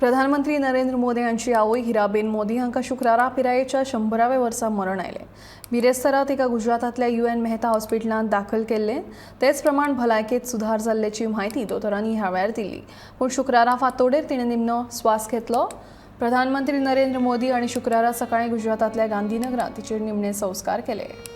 प्रधानमंत्री नरेंद्र मोदी हांची आवय हिराबेन मोदी हांकां शुक्रारा पिरायेच्या 100व्या वर्सा मरण आयलें. बिरेस्तारा तिका गुजरातांतल्या UN Mehta हॉस्पिटलांत दाखल केल्ले. तेच प्रमाण भलायकेत सुधार जाल्ल्याची म्हायती दोतोरांनी ह्या वेळार दिली. पूण शुक्रारा फांतोडेर तिणें निमणो स्वास घेतलो. प्रधानमंत्री नरेंद्र मोदी आनी शुक्रारा सकाळीं गुजरातांतल्या गांधीनगरांत तिचेर निमणे संस्कार केले.